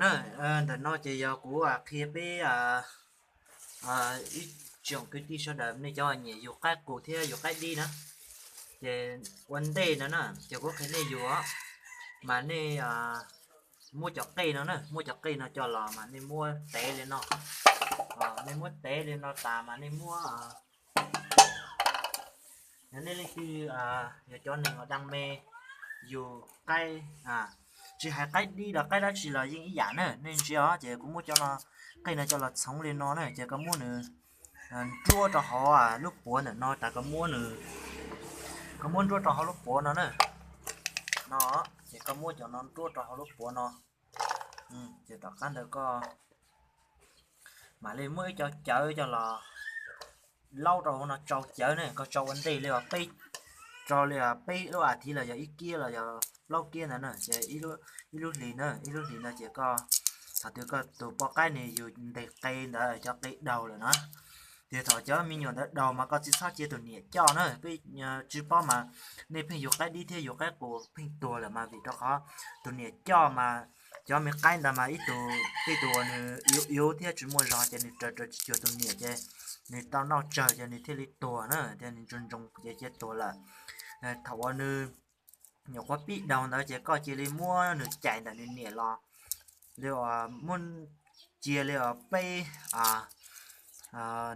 Na, ntawm no ces yog kuv qhia peb ib tsoom kwv tij sawv daws nej cov nyiam yug qaib qus thiab yug qaib dib na, ces ua ntej no na ces kuv qhia nej yug, mas nej muab cov qej no na, muab cov qej no coj los mas nej muab tev li no, nej muab tev li no tas mas nej muab, yog nej leej twg yog cov neeg uas da me yug qaib, tsis hais qaib dib los qaib dab tsi los yeej ib yam na, nej ntsia os, ces kuv muab cov qej no coj los txhoov li no na, ces koj muab nws nruab rau hauv lub puav ntawm no tas, koj muab nws, koj muab nruab rau hauv lub puav no na, no, ces koj muab cov no nruab rau hauv lub puav no, ces tom qab ntawd koj mam li muab ib co cawv coj los laub rau hauv no, tsau cawv ne, koj tsau ua ntej li os peb, rau li peb lub as thiv los yog ib kiab los yog plaub kiab ntawd na, ces ib lub hlis na, ib lub hlis no ces koj, thaum twg koj tus poj qaib nws yug ntes qe ntawd cov qe daug lawm na, ces thaum cov me nyuam ntawd daug mas koj tsis txhob cia tus niam coj na, peb tsis paub mas nej pheej yug qaib dib thiab yug qaib qus pheej tuag lawm mas vim rau qhov tus niam coj mas cov me qaib ntawd mas ib tug tej tus uas nws yuav thiab tsis muaj zog ces nws raws raws tsis cuag tus niam ces nws tau noj tsawg ces nws thiaj li tuag na, thiab nws ntsoog ntsoog ces cia tuag lawm. Thaum uas nws nyuam qhuav pib daug ntawd ces koj cia li muab nws cais ntawm nws niam los li, muab cia li peb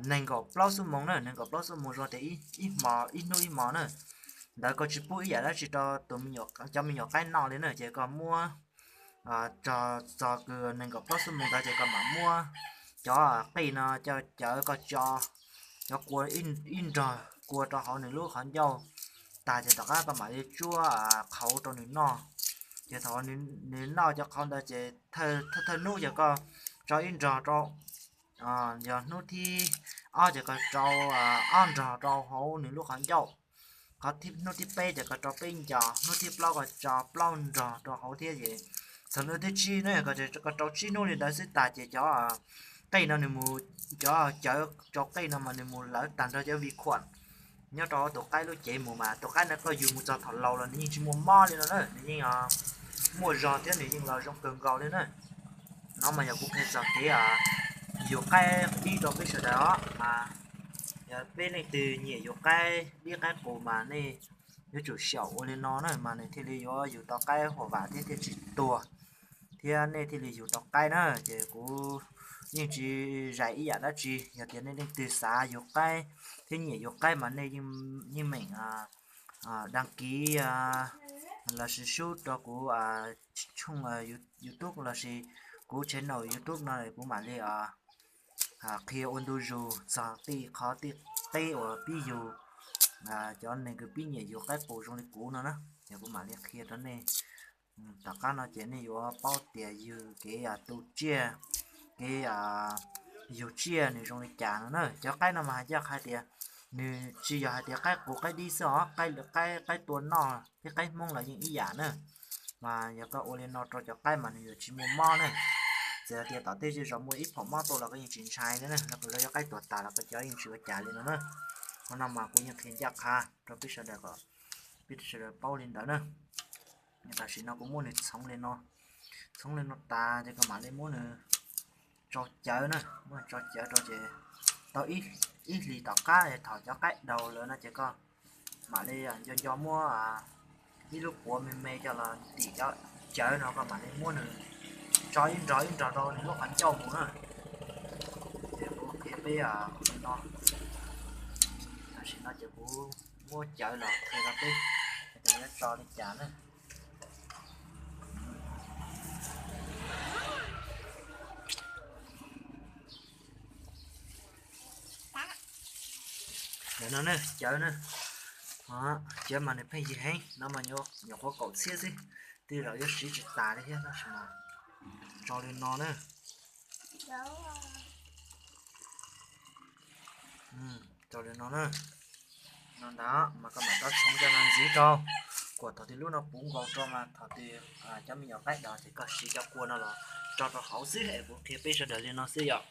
nees nkaum plaub xuab moos na, nees nkaum plaub xuab moos zoo tias ib hmo, ib hnub ib hmo na. Ntawd koj tsis pub ib yam dab tsi rau tus, cov me nyuam qaib noj li na, ces koj muab txog kws nees nkaum plaub xuab moos ntawd ces koj mam muab cov qej no coj cawv koj tso cov kua ib nrog kua rau hauv nws lub qhov ncauj tag ces tom qab koj mam li tsuab qhauv rau nws noj. Ces thaum nws noj cov qhauv ntawd ces thawj thawj hnub ces koj tso ib nrog rau, yog hnub thib ob ces koj tso ob nrog rau hauv nws lub qhov ncauj, qhov hnub thib peb ces koj rau peb nco, hnub thib plaub koj tso plaub nrog rau hauv thiab ces txog hnub thib tsib ne, koj rau tsib hnub li ntawd xwb tas ces cov qej no nws mus, cov cawv tsau qej no mas nws mus lawv tag nrho cov vi khuam nyob rau tus qaib lub cev mus mas tus qaib no koj yug mus txog thaum laus los nws yeej tsis muaj mob li no na, nws yeej muaj zog thiab nws yeej los zoo kawg nkaus li na. No mas yog kuv qhia txog kev yug qaib dib rau peb sawv daws os, mas yog peb leej twg nyiam yug qaib dib qaib qus mas nej yuav tsum xyaum ua li no na mas nws thiaj li yuav yug tau qaib huam vam thiab thiaj tsis tuag, thiab nej thiaj li yug tau qaib na. Ces kuv yeej tsis zais ib yam dab tsi, yog tias nej leej twg xav yug qaib thiab nyiam yug qaib mas nej yeej meem đăng ký lossis sub rau kuv tshooj YouTube lossis kuv channel YouTube no kuv mam li qhia ua ntu zus txog tej qhov tej teb uas pib yug, cov neeg kws pib nyiam yug qaib qus zoo li kuv no na, ces kuv mam li qhia rau nej. Tom qab no ces nej yuav paub tias yug kev tu tsiaj, kev yug tsiaj nws zoo li cas no na. Cov qaib no mas hais ncaj qha tias nws tsis yog hais tias qaib qus qaib dib xwb os, qaib, qaib tua noj thiab qaib hmoob los yeej ib yam na. Mas yog koj ua li no rau cov qaib mas nws yuav tsis muaj mob na. Txawm tias tom tej zej zos muaj ib phaum mob tuaj los koj yeej tsis ntshai na, los koj lawv yog qaib tuag tas los koj cov yeej tsis ua cas li no na. Qhov no mas kuv yeej qhia ncaj qha rau peb sawv daws kom peb sawv daws paub li ntawd na. Tam sim no kuv muab nws txhoov li no, txhoov li no tas ces koj mam li muab nws tso cawv na, muab tso cawv rau ces tau ib hlis tom qab thaum cov qaib daug lawm no ces koj mam li nco nco muab ib lub puav me me coj los ntim cov cawv no koj mam li muab nws tso ib nrog ib nrog rau nws lub qhov ncauj mus na. Ces kuv qhia peb li no, tam sim no ces kuv muab cawv los qhia rau peb tias yuav tso li cas na. Ntawm no ne cawv na, cawv mas nws pheej yig heev no mas nyuam qhuav kaum txhiab xwb, tej zaum yuav siv tsis tas li thiab tab sis mas tso li no na. Tso li no na. No ntag mas koj mam rov txhoov cov no ntxiv rau, kom thaum twg lub no puv nkaus rau mas thaum twg cov me nyuam qaib daug ces koj siv cov kua no los tso rau hauv xwb es kuv qhia peb sawv daws li no xwb yom.